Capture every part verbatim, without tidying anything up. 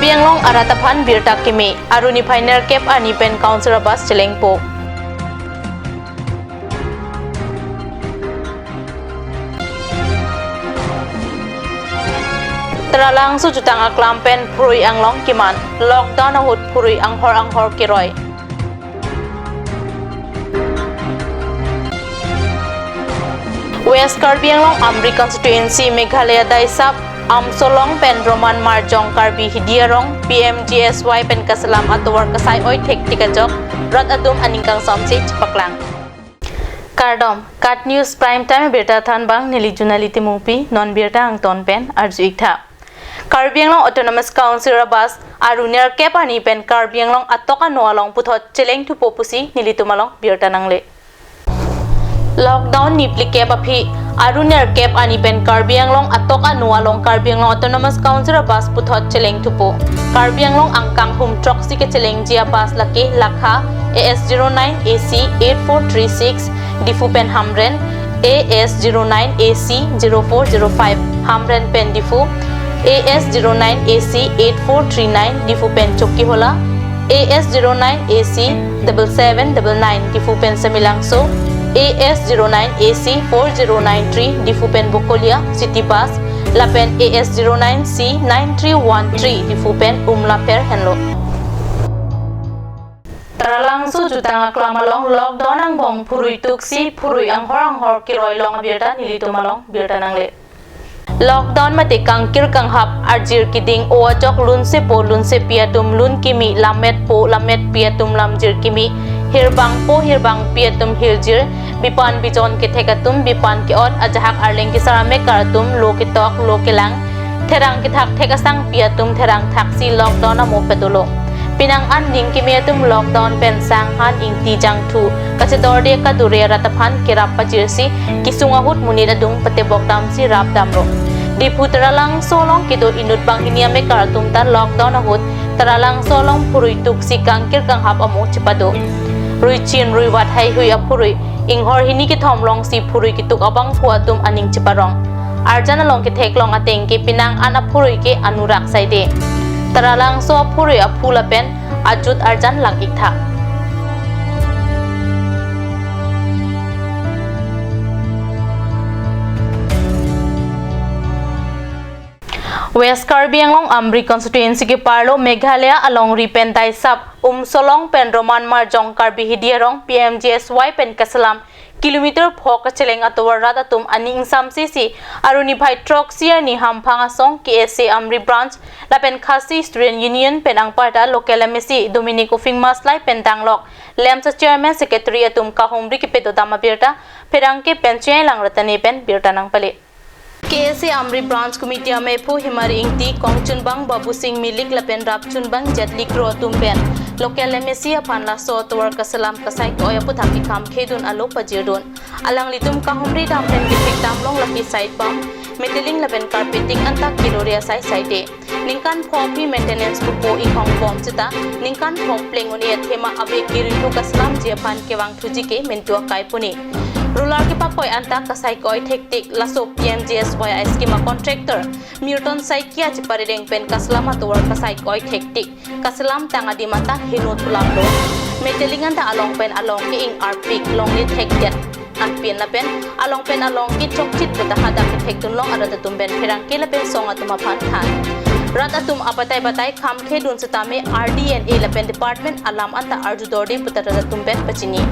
Karbi Anglong arat aphan birta keme, aruni phai nerkep arni pen council abus chelengpo. Taralangso jutang aklam pen phurui anglong keman, lockdown ahut phurui anghor anghor keroi. West Karbi Anglong Amri Constituency, Meghalaya daisap Umsolong pen Roman Marjong Karbi Hidi arong P M G S Y pen kaselam atovar kasai-oi thektik ajok rat atum aning kangsamse chepaklang. Kardom, KAT News Prime Time abirta thanbang neli Junali Timungpi, non birta angton pen arju-ik tha. Karbi Anglong Autonomous Council abus aru nerkep arni pen Karbi Anglong atok ano along puthot cheleng thupo pusi nelitum along birta nangle. Lockdown niplikep aphi aru nerkep arni pen Karbi Anglong atok ano along Karbi Anglong Autonomous Council abus puthot cheleng thupo. Karbi Anglong angkang hum throksi kechelengji abus lake lakha A S zero nine A C eight four three six, Diphu pen Hamren, A S zero nine A C zero four zero five, Hamren pen Diphu, A S zero nine A C eight four three nine, Diphu pen Chokihola, A S zero nine A C double seven double nine, Diphu pen Samelangso, A S zero nine A C four zero nine three, Diphu pen Bokolia, City Bus, lapen A S zero nine C nine three one three, Diphu pen Umlapher henlo. Taralangso jutang aklam along lockdown angbong phurui tuksi phurui anghor anghor keroi long abirta nelitum along birta nangle. Lockdown mate kangkir kanghap arjir kiding o ajok lunsepo lunsepi atum lun kimi, lammetpo lammetpi atum lamjir kimi, hirbangpo hirbangpi atum hirjir, bipan bijon kethek atum bipan ke-ot, ajahak arleng kesar amekar atum lo ketok lo kelang, therang kethak thek asangpi atum therang thaksi lockdown amo padolo. Penang an ning keme atum lockdown pen sang han ingti jangthu kachedorde kadure arat aphan kerap pajirsi kesung ahut monit adung patebok damsi rap damlo. Diphu Taralangso along kedo inut banghini amekar atum ta lockdown ahut Taralangso along phurui tuksi kangkir kanghap amo chepado. Ruichin ruivat haihui aphurui inghor hini kethom longsi phurui ketuk abangphu atum aning cheparong. Arjan along ketheklong ateng ke penang an aphurui ke anurak saide. Taralangso aphurui aphu lapen ajut arjan lang-ik tha. West Karbi Anglong Amri Constituency keparlo Meghalaya alongri pen daisap Umsolong pen Roman Marjong Karbi Hidi arong P M G S Y pen kaselam kilometer pho kacheleng atovar rat atum aning ingsamse si aruni phai throksi arni hamphang asong K S A Amri Branch lapen Khasi Student Union pen anparta local M A C Dominic Uphing Maslai pen danglok lemsa chairman secretary atum kahumri kepedo dam abirta pherangke pen Cheyailang Ratane pen birta nangpale. K S A Amri Branch Committee amephu Himari Ingti, kongchunbang Babu Sing Milik lapen rapchunbang Jetli Kro atum pen local M A C aphan laso atovar kaselam kasai ke-oi aputhak kekhamkhedun alo pajirdun. Alanglitum kahumri dam pen kethek damlong lake side bam, metalling lapen carpeting anta kelore asai saide. Ningkan pho aphi maintenance pupo inghong bom seta ningkan pho pleng un-e athema ave kirithu kaselamji aphan kevangthuji ke mentu akai pune. Roller kepakoi anta kasai ke-oi thektik, laso P M G S Y a-scheme a-contractor Milton Saikia cheparedeng pen kaselam atovar kasai ke-oi thektik. Kaselam tang adim anta heno thulamlo. Metalling anta along pen along ke ing-arpik, longle thekdet anpin lapen along pen along ke chokchit puta hadak kethekdunlong arat atum pen pherangke lapen song atum aphan than. Rat atum abatai batai khamkhedun setame R D and A lapen department alam anta arjudorde puta rat atum pen pachini.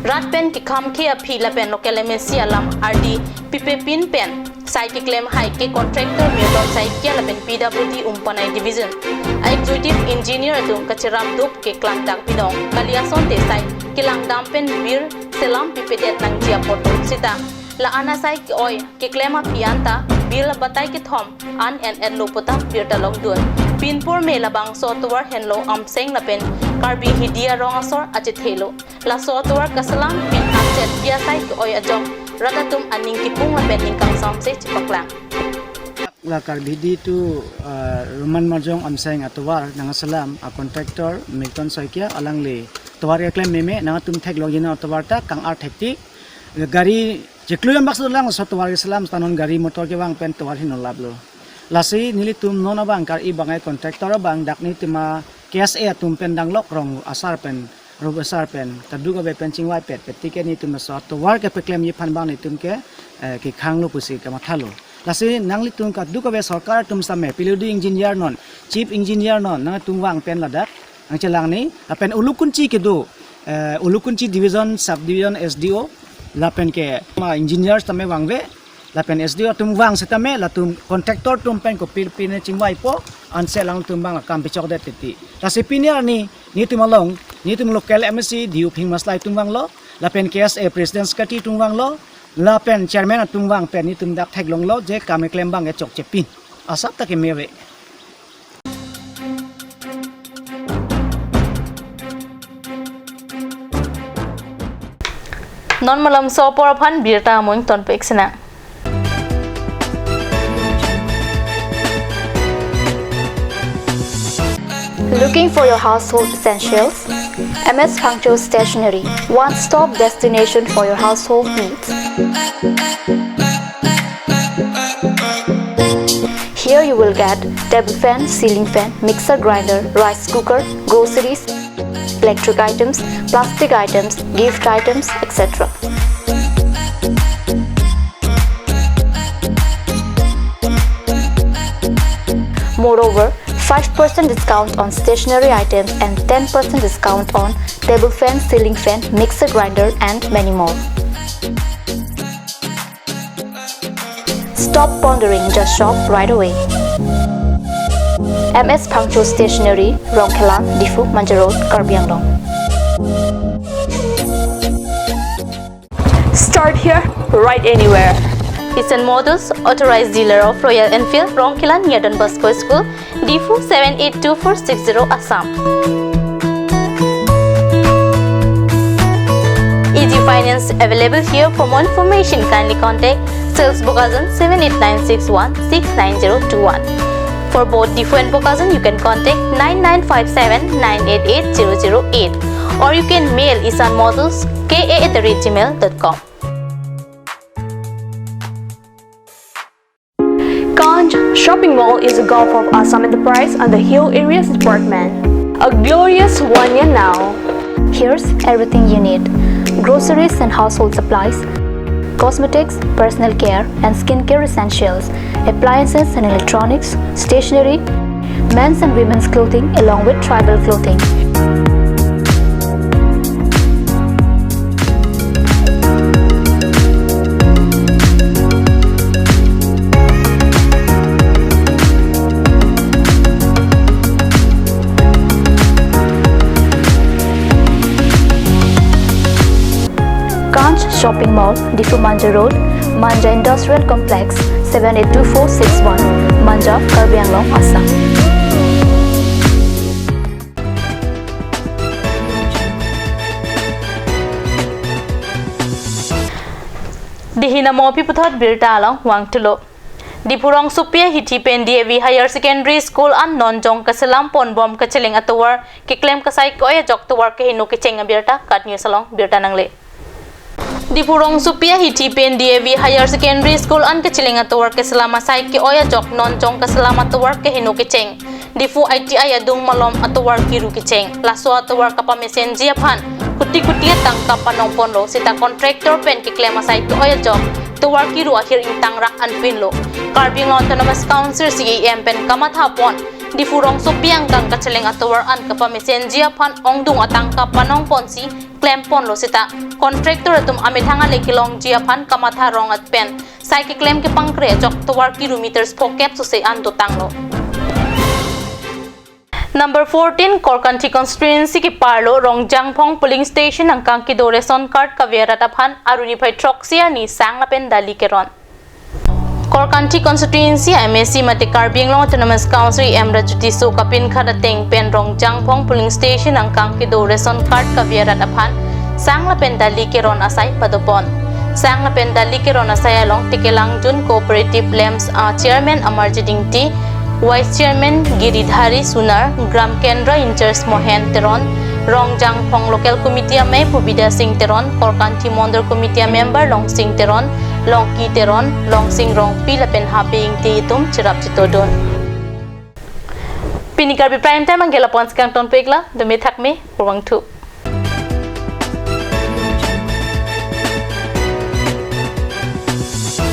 Rat pen kekhamkhe aphi lapen local M A C alam R D pipepin pen site keklem hai ke contractor Milton Saikia lapen P W D Umpanai Division a-executive engineer atum kacherapduk keklang dak binong. Kali asonte site kelang dam pen bir selam pipedet nangji apot seta la-an asai ke-oi keklem aphi anta bir batai kethom an en-etlo puta birta longdun. Pinpur me labangso atovar henlo Amseng lapen Karbi Hidi arong asor achethelo. Laso atovar kaselam pi amchet pi asai ke-oi ajok rat atum aning kipung lapen ning kangsamse chepaklang. La Karbi Hidi to, uh, Roman Marjong Amseng atovar nangselam a-contractor Milton Saikia alangli tovar keklem meme nangtum theklong jena atovar ta kang-ar thektik, gari chiklo jambak selang laso atovar keselam ta non gari motor kevang pen tovar heno laplo. Lasi nelitum non abang kar-i abang ai contractor abang dak nelitum a K S A atum pen danglok rong asar pen, rong asar pen, kadokave pen chingvai pet pet tike nelitum laso atovar kepeklemji aphan abang nelitum ke, eh, kekhanglo pusi kamathalo. Lasi nanglitum kadokave sorkar atum same, P W D engineer non, chief engineer non, nangtum vang pen ladak nangchelangni, lapen Ulukunchi kedo, eh, Ulukunchi division, sub division S D O, lapen ke ma engineers tame vangve, lapen S D O atum vang setame, latum contractor atum pen kopir pine chingvaipo, ansi alangtum abang akam pechokdet titi. Lasi pini arni, nelitum along, nelitum local M A C, Diu Phingmaslai atum vanglo, lapen K S A president secretary atum vanglo, lapen chairman atum vang pen nelitum dak theklonglo, je kam keklem abang kechokche pin. Asap ta kemeve. Non malomso apor aphan birta amun tonpik sena. Looking for your household essentials? M S Phangcho Stationery, one-stop destination for your household needs. Here you will get table fan, ceiling fan, mixer grinder, rice cooker, groceries, electric items, plastic items, gift items, et cetera. Moreover, five percent discount on stationery items and ten percent discount on table fan, ceiling fan, mixer grinder, and many more. Stop pondering, just shop right away. M S Phangcho Stationery, Rongkhelan, Diphu, Manja Road, Karbi Anglong. Start here, ride anywhere. Isan Motors, authorized dealer of Royal Enfield, Rongkhelan near Don Bosco School, Diphu seven eight two four six zero, Assam. Easy finance available here. For more information, kindly contact sales Bokajan seven eight nine six one six nine zero two one. For both Diphu and Bokajan, you can contact nine nine five seven nine eight eight zero zero eight, or you can mail isan motors K A at the rate gmail dot com. Kanj Shopping Mall is a Gulf of Assam Enterprise under Hill Areas Department. A glorious one year now. Here's everything you need: groceries and household supplies, cosmetics, personal care and skincare essentials, appliances and electronics, stationery, men's and women's clothing along with tribal clothing. Kanj Shopping Mall, Diphu Manja Road, Manja Industrial Complex, seven eight two four six one, Manja, Karbi Anglong, Assam. Dihina mopi puthot birta along vangthulo. Diphu rongsopi ahithi pen D A V Higher Secondary School an non jong kaselam ponbom kacheleng atovar keklem asai ke-oi ajok tovar keheno kecheng abirta KAT News along birta nangle. Diphu rongsopi ahithi pen D A V Higher Secondary School an kacheleng atovar keselam asai ke-oi ajok non jong kaselam atovar keheno kecheng. Diphu I T I adung malom atovar kiru kecheng. Laso atovar kapamesenji aphan kuti kuti atangka panongponlo seta contractor pen keklem asai ke-oi ajok tovar kiru ahir ingtangrak anpinlo. Karbi Anglong Autonomous Council C E M pen kamathapon Diphu rongsopi angkang kacheleng atovar an kapamesenji aphan ongdung atangka panongponsi klemponlo seta contractor atum amethang ale kelongji aphan kamatha rong at pen sai keklem kepangkre ajok tovar kiru meters phokep sose an dotanglo. Number fourteen, Korkanthi constituency keparlo Rongjangphong polling station angkang kedo ration card kaverat aphan aruni phai throksi arni sang lapen dali keron. Korkanthi constituency M A C mate Karbi Anglong Autonomous Council E M Raju Tisso kapinkhat ateng pen Rongjangphong polling station angkang kedo ration card kaverat aphan sang lapen dali keron asai padopon. Sang lapen dali keron asai along Tekelangjun Cooperative Lamps a Chairman Amarjit Ingti, Vice Chairman Giridhari Sunar, Gram Kendra in-charge Mohen Teron, Rongjangphong Local Committee amei Pubida Singh Teron, Korkanthi Mondol Committee a member Longsing Teron, Longki Teron, Longsing Rongpi lapen Habe Ingti atum cherap chetodun. Pini Karbi Prime Time anke lapon si kangtonpiklo, dome thakme, kurvangthu.